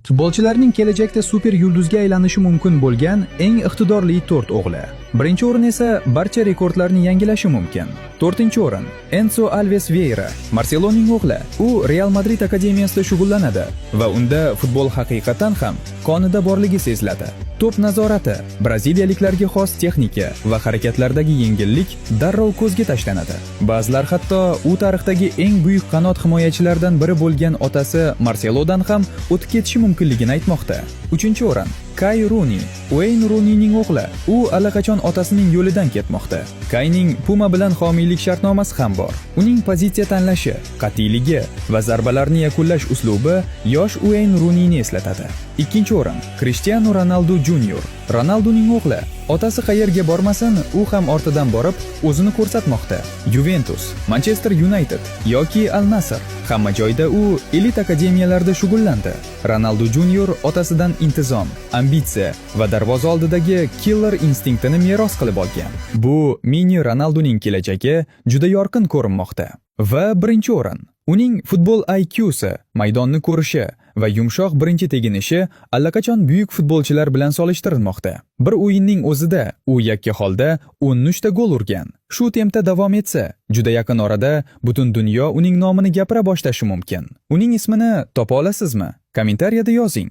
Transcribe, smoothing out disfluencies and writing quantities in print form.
Futbolchilarning kelajakda super yulduzga aylanishi mumkin bo'lgan eng iqtidorli to'rt o'g'li. Birinchi o'rin esa barcha rekordlarni yangilashi mumkin. To'rtinchi o'rin: Enso Alves Veyra, Marseloning o'g'li. U Real Madrid akademiyasida shug'ullanadi va unda futbol haqiqatan ham qonida borligi seziladi. To'p nazorati, braziliyaliklarga xos texnika va harakatlardagi yengillik darrov ko'zga tashlanadi. Ba'zilar hatto u tarixdagi eng buyuk qanot himoyachilaridan biri bo'lgan otasi Marselodan ham o'tib ketishi mumkinligini aytmoqda. Uchinchi o'rin: Kay Runi, Ueyn Runining o'g'li. U allaqachon otasining yo'lidan ketmoqda. Kayning Puma bilan homiylik shartnomasi ham bor. Uning pozitsiya tanlashi, qat'iyligi va zarbalarni yakunlash uslubi yosh Ueyn Runini eslatadi. Ikkinchi o'rin: Cristiano Ronaldo Junior, Ronaldoning o'g'li. Otasi qayerga bormasin, u ham ortidan borib, o'zini ko'rsatmoqda. Juventus, Manchester United yoki Al Nassr, hamma joyda u elit akademiyalarda shug'ullandi. Ronaldo Junior otasidan intizom, ambitsiya va darvoza oldidagi killer instinktini meros qilib olgan. Bu mini Ronaldoning kelajagi juda yorqin ko'rinmoqda. Va birinchi o'rin. Uning futbol IQsi, maydonni ko'rishi va yumshoq birinchi teginishi allaqachon buyuk futbolchilar bilan solishtirilmoqda. Bir o'yinning o'zida u yakka holda 13 ta gol urgan. Shu tempda davom etsa, juda yaqin orada butun dunyo uning nomini gapira boshlashi mumkin. Uning ismini topa olasizmi? Kommentariyada yozing.